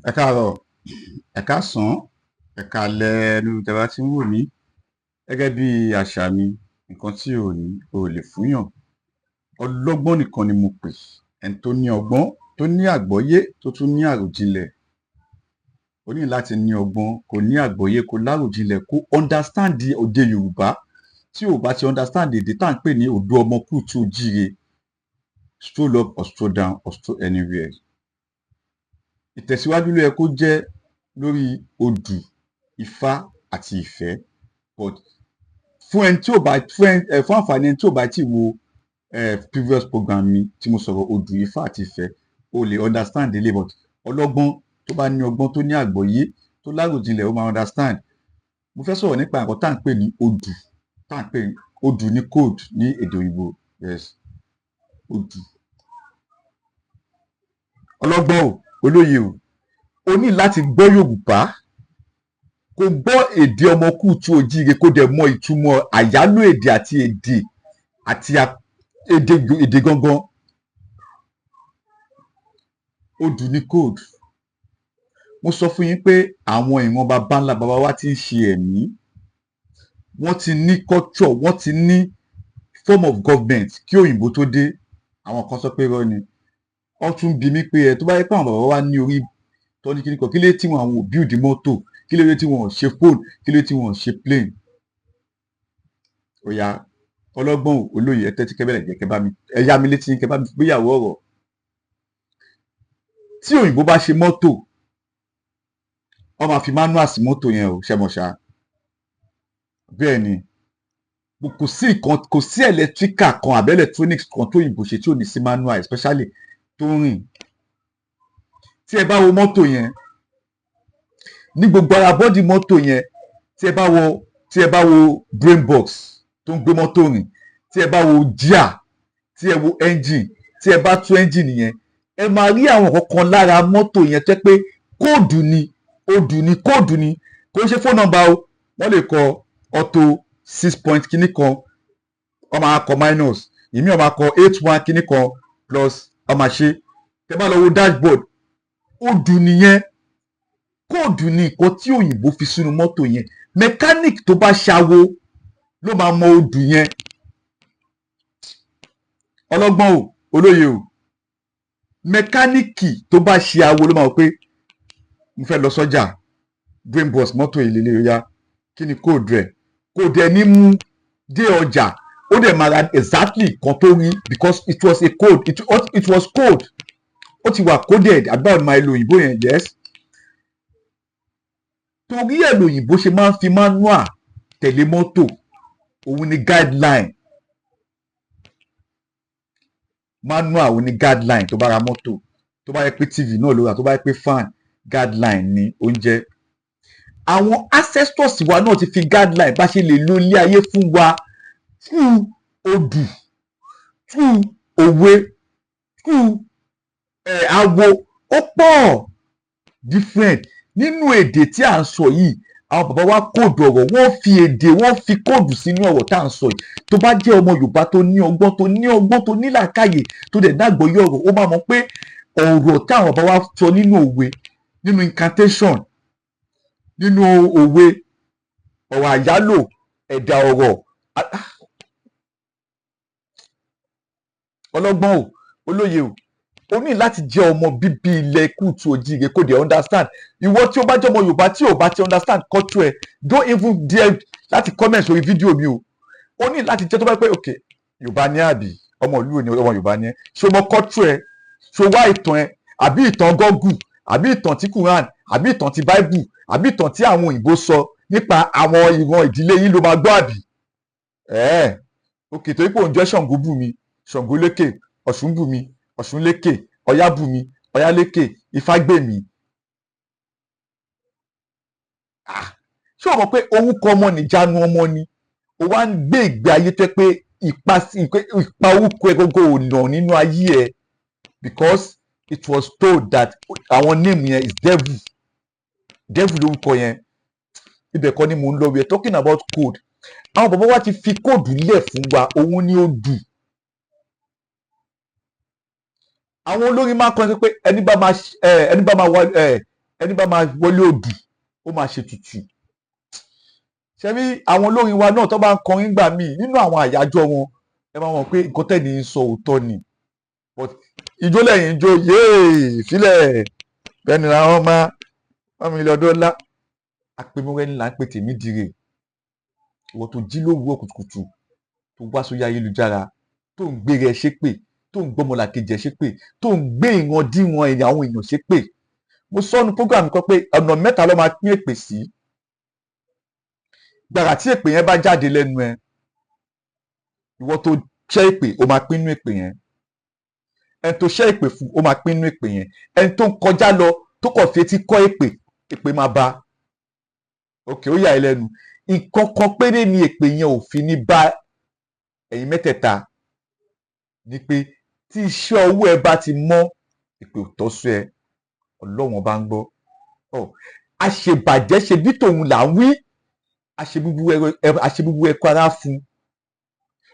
Ẹ káàárọ̀, ẹ káàsán, ẹ káalẹ́ níbi tẹ́ bá ti ń wò mí. Gẹ́gẹ́ bí àṣà mi, nǹkan tí o ò ní, o ò lè fúnyàn. Ọlọ́gbọ́n nìkan ni mo pè, ẹni tó ní ọgbọ́n, tó ní àgbọ́yé, tó tún ní àròjinlẹ̀. O ní láti ní ọgbọ́n, kó ní àgbọ́yé, kó láròjinlẹ̀, kó understand èdè Yorùbá. Tí o ò bá ti understand èdè tá à ń pè ní Odò ọmọ kúùtù òjíire, stroll up or stroll down or stroll anywhere. Ìtẹ̀síwájú ló yẹ kó jẹ́ lórí odù, Ifá àti ìfẹ́. But fún ẹni tí ò bá fún ẹ fún àǹfààní ẹni tí ò bá tí wo previous program mi tí mo sọ̀rọ̀ odù, Ifá àti ìfẹ́, o lè understand eléyìí. But ọlọ́gbọ́n tó bá ní ọgbọ́n, tó ní àgbọ́yé, tó láròjinlẹ̀, ó máa understand. Mo fẹ́ sọ̀rọ̀ nípa nǹkan tá à ń pè ní odù, tá à ń pè ní odù ní code ní èdè òyìnbó. Yes, odù. Ọlọ́gbọ́n o, olóye o, o ní láti gbọ́ Yorùbá, kó gbọ́ èdè ọmọ kúùtù òjíire, kó dẹ̀ mọ ìtumọ̀ àyálò èdè àti èdè àti èdè èdè gangan. Odù ní code. Mo sọ fún yín pé àwọn ìran baba ńlá baba wa ti ń ṣe ẹ̀mí, wọ́n ti ní culture, wọ́n ti ní form of government kí òyìnbó tó dé. Àwọn kan sọ pé irọ́ ni. Wọ́n tún bi mí pé ẹ tó bá yẹ pé àwọn bàbá wa ní orí tó ní kíní kan, kí ló dé tí wọn àwọn ò build mọ́tò? Kí ló dé tí wọn ò ṣe phone? Kí ló dé tí wọn ò ṣe plane? Ó yá, ọlọ́gbọ́n o, olóye, ẹ tẹ́tí kẹ́bẹ̀rẹ̀ jẹ́ kẹ́ bá mi, ẹ yá mi létí, kẹ́ bá mi gbéyàwó ọ̀rọ̀. Tí òyìnbó bá ṣe mọ́tò, wọ́n máa fi manual sí mọ́tò yẹn o. Ṣe mọ̀ ṣá? Bẹ́ẹ̀ ni. Kò sí nǹkan, kò sí electrical kan àbí electronics kan tó òyìnbó ṣe tí ò ní sí manual, especially tó ń rìn. Tí ẹ bá wo mọ́tò yẹn, ní gbogbo ara body mọ́tò yẹn, tí ẹ bá wo brain box tó ń gbé mọ́tò rìn, tí ẹ bá wo gear, tí ẹ wo engine, tí ẹ bá tú engine yẹn, ẹ máa rí àwọn kankan lára mọ́tò yẹn tẹ́ pé code ni, odù ni, code ni. Kò ń ṣe phone number o. Wọ́n lè kọ auto six point kíní kan, wọ́n máa kọ minus ìmí, wọ́n máa kọ 81 kíní kan plus, wọ́n máa ṣe. Tẹ́ bá lọ wo dashboard, odù nìyẹn, code ni nǹkan tí òyìnbó fi sínú mọ́tò yẹn. Mechanic tó bá ṣàwo ló máa mọ odù yẹn. Ọlọ́gbọ́n o, olóye o, mẹkáníìkì tó bá ṣe awo ló máa wọ pé mo fẹ́ lọ sọ́jà, brain box mọ́tò ìlélẹ̀ yá, kí ni code rẹ̀? Kò dẹ̀ ní mú dé ọjà, ó dẹ̀ máa ra exactly kan tó rí, because it was a code, it was code, ó ti wà coded. Àbí báwo ni máa lo òyìnbó yẹn? Yes. Torí ẹ̀ lòyìnbó ṣe máa ń fi manual tẹ̀lé mọ́tò. Òun ni guideline manual, òun ni guideline. Tó bá ra mọ́tò, tó bá yẹ pé TV náà ló rà, tó bá yẹ pé fan, guideline ni oúnjẹ. Àwọn ancestors wa náà ti fi guideline bá ṣe lè lo ilé ayé fún wa through odù, through òwe, through awo. Ó pọ̀ different nínú èdè tí à ń sọ yìí. Àwọn bàbá wa code ọ̀rọ̀, wọ́n fi èdè, wọ́n fi code sínú ọ̀rọ̀ tá à ń sọ yìí. Tó bá jẹ́ ọmọ Yorùbá tó ní ọgbọ́n, tó ní ọgbọ́n, tó ní làákàyè, tó dẹ̀ dágbọ́yé ọ̀rọ̀, ó máa mọ̀ pé ọ̀rọ̀ táwọn bàbá wa sọ nínú òwe, nínú incantation, nínú òwe, ọ̀rọ̀ àyálò, ẹ̀dà ọ̀rọ̀. Ọlọ́gbọ́n o, olóye o, o ní láti jẹ́ ọmọ bíbí ilẹ̀ kùtù òjíire kó dẹ̀ understand. Ìwọ tí o bá jẹ́ ọmọ Yorùbá tí o bá ti understand culture ẹ, don't even dare láti comment sórí fídíò mi o. O ní láti jẹ́ tó bá pẹ́, ok, Yorùbá ní àbí ọmọ ìlú òní, ọmọ Yorùbá ní ẹ, ṣé o mọ culture ẹ? Ṣé o wá ìtàn ẹ, àbí ìtàn Google, àbí ìtàn tí Quran, àbí ìtàn tí Bible, àbí ìtàn tí àwọn òyìnbó sọ nípa àwọn ìran ìdílé yín ló máa gbọ́? Àbí ẹ̀ẹ́, ok, torí pé òun jẹ́ Ṣàngó bù mí, Ṣàngó lékè, Ọ̀ṣun bù mí, Ọ̀ṣun lékè, Ọya bù mí, Ọya lékè, Ifá gbè mí. Ah, ṣé o mọ̀ pé orúkọ ọmọ nìjánu ọmọ ni? O wá ń gbé ìgbé ayé tó pé ipa ipa orúkọ ẹ gbogbo ò nà nínú ayé ẹ, because it was told that àwọn name yẹn is devil, devil lórúkọ yẹn. Ibẹ̀ kọ́ ni mò ń lọ. We are talking about code. Àwọn bàbá wa ti fi code lẹ̀ fún wa, òun ni ó dù. Àwọn olórin máa ń kọ́ pé ẹni bá máa wá Ẹni bá máa wọlé odù, ó máa ṣe tutù. Ṣebí àwọn olórin wa náà tó bá ń kọrin gbà míì nínú àwọn àyájọ́ wọn, ẹ máa mọ̀ pé nǹkan tẹ́ni ń sọ òótọ́ ni. But ijó lẹ́yìn ijó yéè sílẹ̀ bẹ́ẹ̀ ni làwọn máa 1 million dollar. Àpèmọ́rẹ́ni là ń pè tèmi dire. Ìwọ tó jí lówùúrọ̀ kùtùkùtù, tó wá sórí ayélujára, tó ń gbé rẹ ṣépè, tó ń gbọ́mọlàkejì ẹ ṣépè, tó ń gbé ìran díwọn èèyàn àwọn èèyàn ṣépè. Mo sọ nu program kan pé ọ̀nà mẹ́ta ló máa pín èpè sí. Gbàrà tí èpè yẹn bá jáde lẹ́nu ẹ, ìwọ tó ṣẹ́ èpè, ó máa pín inú èpè yẹn. Ẹni tó ṣẹ́ èpè fún, ó máa pín inú èpè yẹn. Ẹni tó ń kọjá lọ, tó kàn fi etí kọ́ èpè, èpè máa bá. Òkè ó yà ẹ́ lẹ́nu. Nǹkan kan péré ni èpè yẹn ò fi ní bá ẹ̀yin mẹ́tẹ̀ẹ̀ta, ni pé tí iṣẹ́ ọwọ́ ẹ bá ti mọ́, èpè ò tọ́ sí ẹ. Ọlọ́wọ́n bá ń gbọ́ ọ. Àṣebàjẹ́ ṣe bí tòun là ń wí, àṣebúburú ẹ̀kọ́ ara fún.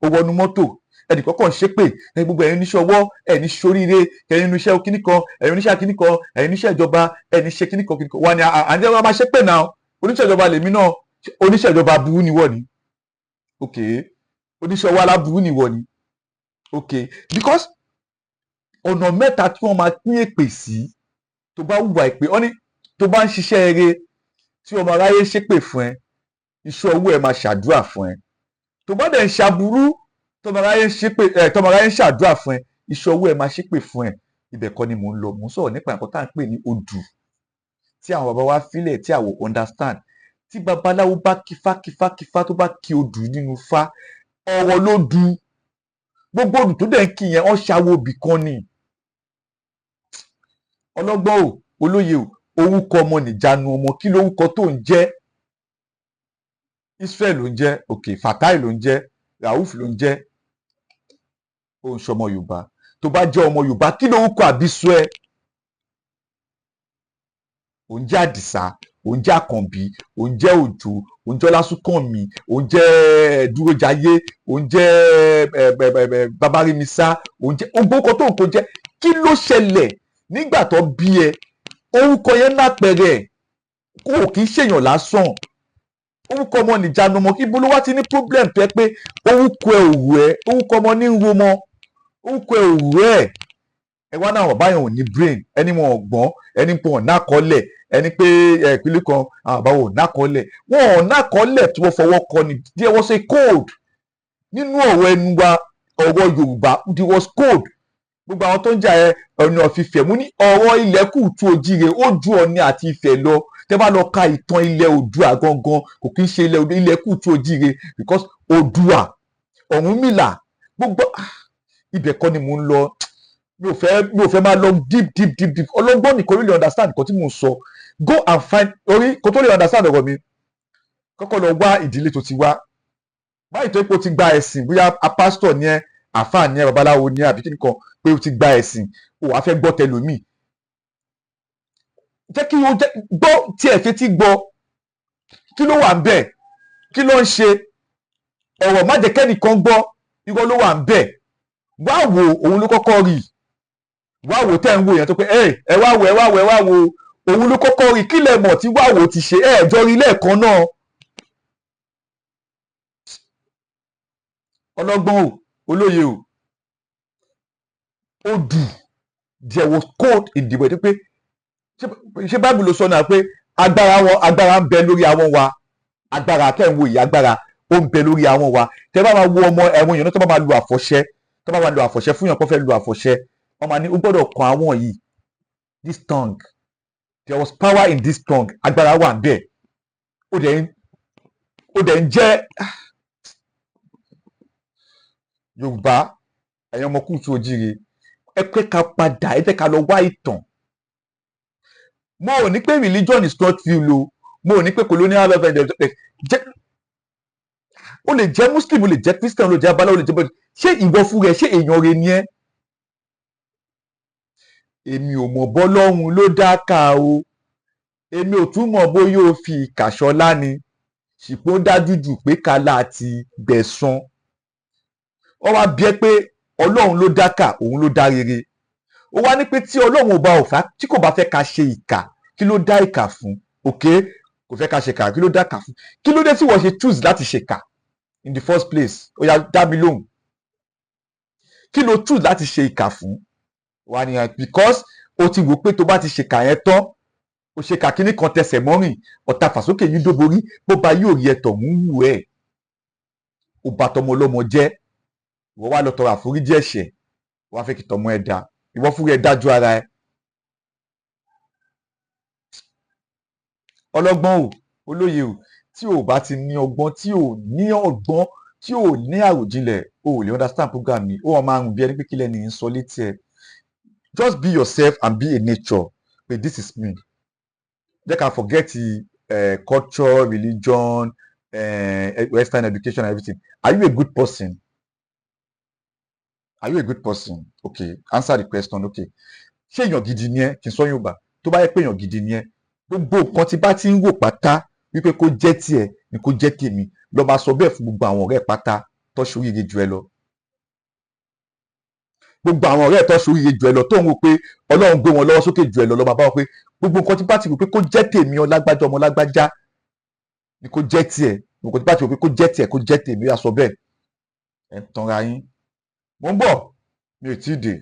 Ó wọnú mọ́tò, ẹnìkan kàn ṣépè ẹ, gbogbo ẹ̀yin oníṣẹ́ ọwọ́, ẹ̀ ní ṣoríire, ẹ̀yin oníṣẹ́ kíní kan, ẹ̀yin oníṣẹ́ kíní kan, ẹ̀yin oníṣẹ́ ìjọba, ẹ̀ ní ṣe kíní kan kíní kan. Wà ní àǹjẹ́ wọn máa ṣépè náà. Oníṣẹ́ ìjọba lèmi náà. Oníṣẹ́ ìjọba burú ni wọ́n ni? Ok, oníṣẹ́ ọwọ́ aláburú ni wọ́n ni? Ok, because ọ̀nà mẹ́ta tí wọ́n máa pín èpè sí tó bá hùwà èpè ọ́ ní, tó bá ń ṣiṣẹ́ eré tí ọmọ aráyé ṣépè fún ẹ, iṣẹ́ ọwọ́ ẹ máa ṣàdúrà fún ẹ. Tó bá dẹ̀ ń ṣaburú, tọmọ aráyé ń ṣépè ẹ, tọmọ aráyé ń ṣàdúrà fún ẹ, iṣẹ́ ọwọ́ ẹ máa ṣépè fún ẹ. Ibẹ̀ kọ́ ni mò ń lọ. Mò ń sọ̀rọ̀ nípa nǹkan tá à ń pè ní odù tí àwọn bàbá wa fílẹ̀ tí àwọn understand. Tí babaláwo bá kífá kífá kífá, tó bá kí odù nínú fá, ọ̀rọ̀ ló du. Gbogbo odù tó dẹ̀ ń kí yẹn, wọ́n ṣàwo ibì kan ni. Ọlọ́gbọ́n o, olóye o, orúkọ ọmọ nìjánu ọmọ. Kí lórúkọ tó ń jẹ́? Israel ló ń jẹ́? Ok, Fatai ló ń jẹ́? Rauf ló ń jẹ́? Ó ń ṣọmọ Yorùbá. Tó bá jẹ́ ọmọ Yorùbá, kí lórúkọ àbísọ ẹ? Ò ń jẹ́ Àdìsá, ò ń jẹ́ Àkànbí, ò ń jẹ́ Òjò, ò ń jẹ́ Ọlásùnkànmí, ò ń jẹ́ Dúrójayé, ò ń jẹ́ Babarímisá, ò ń jẹ́ ogbókọ tó ń kó jẹ́. Kí ló ṣẹlẹ̀ nígbà tó bí ẹ? Orúkọ yẹn lápẹẹrẹ kó o kì í ṣèyàn lásán. Orúkọ ọmọ nìjánu ọmọ. Ibo ló wá ti ní problem tó yẹ pé orúkọ ẹ ò rù ẹ? Orúkọ ọmọ ní ń ro mọ, orúkọ ẹ ò rù ẹ. Ẹ wá náà, bàbá yẹn ò ní brain, ẹni wọn ò gbọ́n, ẹni pé wọn nákọ́lẹ̀, ẹni pé ẹ ìpínlẹ̀ kan, àwọn bàbá wọn ò nákọ́lẹ̀. Wọn ò nákọ́lẹ̀ tí wọ́n fọwọ́ kọ ni. There was a code nínú ọ̀rọ̀ ẹnu wa, ọ̀rọ̀ Yorùbá. There was code. Gbogbo àwọn tó ń jà ẹ Ọ̀ọ̀ni of Ifẹ̀, mú ní ọ̀rọ̀ ilẹ̀ kùtù òjìrè, ó ju Ọ̀ọ̀ni àti Ifẹ̀ lọ. Tẹ́ bá lọ ka ìtàn ilẹ̀ Oòduà gangan, kò kí ń ṣe ilẹ̀ kùtù òjìrè, because Oòduà, Ọ̀rúnmìlà, gbogbo ibẹ̀ kọ́ ni mò ń lọ. Mi ò fẹ́ máa lọ deep deep deep deep. Ọlọ́gbọ́n nìkan ló lè understand nǹkan tí mò ń sọ. Go and find orí kó tó lè understand ọ̀rọ̀ mi. Kọ́kọ́ lọ wá ìdílé tó ti wá báyìí, tó pé o ti gba ẹ̀sìn, bóyá a pásítọ̀ ni ẹ́, àfáà ni ẹ́, babaláwo ni ẹ́, àbí kí nìkan, pé o ti gba ẹ̀sìn, o wàá fẹ́ gbọ́ tẹlòmíì. Jẹ́ kí o jẹ́ gbọ́ tí ẹ̀ fetí gbọ́ kí ló wà ń bẹ̀, kí ló ń ṣe. Ọ̀rọ̀ má jẹ́ kẹ́nìkan gbọ́, irọ́ ló wà ń bẹ̀. Wá wò, òun ló kọ́kọ́ rí. Wá wò tẹ́ ń wò yẹn tó pé ẹ ẹ wá wò, ẹ wá wò, ẹ wá wò, òun ló kọ́kọ́ rí. Kí lẹ mọ̀ tí wá wò ti ṣe? Ẹ jọ rí lẹ́ẹ̀kan náà. Ọlọ́gbọ́n o, olóye o, odù, there was code in the word pé ṣé Bible ló sọ náà pé agbára wọn, agbára ń bẹ lórí àwọn wa. Agbára tẹ́ ń wo yìí, agbára ó ń bẹ lórí àwọn wa. Tẹ́ bá máa wo ọmọ ẹ̀wọ̀n èèyàn náà, tó bá máa lu àfọ̀ṣẹ, tó bá máa lu àfọ̀ṣẹ fún yàn kó fẹ́ lu àfọ̀ṣẹ, wọ́n máa ní ó gbọ́dọ̀ kan àwọn yìí, this tongue. There was power in this tongue. Agbára wà ń bẹ. Ó dẹ̀ ń jẹ́ Yorùbá. Ẹ̀yin ọmọ kúùtù ojíire, ẹ pé ká padà, ẹ jẹ́ ká lọ wá ìtàn. Mo ò ní pé religion is not real o. Mo ò ní pé colonial jẹ́. O lè jẹ́ Muslim, o lè jẹ́ Christian, o lè jẹ́ abaláwo, o lè jẹ́ bẹ́ẹ̀. Ṣé ìwọ fún rẹ, ṣé èèyàn rẹ ni ẹ́? Èmi ò mọ̀ bọ́lọ́hun ló dá ká o. Èmi ò tún mọ̀ bóyá o fi ìkà ṣọlá ni, ṣùgbọ́n ó dájú jù pé kálá ti gbẹ̀san. Wọ́n wá bí ẹ pé Ọlọ́run ló dá kà, òun ló dá rere. Ó wá ní pé tí Ọlọ́run ò bá òfá, tí kò bá fẹ́ ká ṣe ìkà, kí Kí ló dá ìkà fún? Ok, kò fẹ́ ká ṣèkà. Kí ló dá ìkà fún? Kí ló dé tí wọ́n ṣe choose láti ṣèkà in the first place? Ó yá, dá mi lóhùn. Kí ló choose láti ṣe ìkà fún wà ní? Because o ti wò pé tó bá ti ṣèkà yẹn tán, o ṣèkà kíní kan tẹsẹ̀ mọ́rìn ọ̀tá fàsókè yín dóborí bó ba yóò rí ẹtọ̀ mú wù ẹ́. Ó bà tọmọ ọlọ́mọ jẹ́. Ìwọ wá lọ tọrọ àforíjì ẹ̀ṣẹ̀, wàá fẹ́ kí tọmọ ẹ dá. Ìwọ fúnra ẹ dájú ara ẹ. Ọlọ́gbọ́n o, olóye o, tí o bá ti ní ọgbọ́n, tí o ní ọgbọ́n, tí o ní àròjinlẹ̀, o ò lè understand program mi. Ó wọn máa ń rùn bí ẹni pé kílẹ̀ ní í sọ létí ẹ. Just be yourself and be a nature pé this is me. Jẹ́ ká forget culture, religion, western education and everything. Are you a good person? Are you a good person? Okay, answer the question. Okay, ṣé èèyàn gidi ni ẹ? Kí n sọ Yorùbá. Tó bá yẹ pé èèyàn gidi ni ẹ, gbogbo nǹkan tí bá ti ń wò pátá wípé kó jẹ́ tiẹ̀ ni kó jẹ́ tèmi, lọ máa sọ bẹ́ẹ̀ fún gbogbo àwọn ọ̀rẹ́ pátá tó ṣoríire jù ẹ lọ, gbogbo àwọn ọ̀rẹ́ tó ṣoríire jù ẹ lọ, tó ń wò pé Ọlọ́run gbé wọn lọ́wọ́ sókè jù ẹ lọ, lọ máa bá wọn pé gbogbo nǹkan tí bá ti rò pé kó jẹ́ tèmi, ọlágbájá ọmọ lágbájá, ni kó jẹ́ tiẹ̀. Gbogbo nǹkan tí bá ti rò pé kó jẹ́ tiẹ̀, kó jẹ́ tèmi, ó yá, sọ bẹ́ẹ̀. Ẹ̀ ń tanra yín. Mo ń bọ̀, mi ò tí ì dé.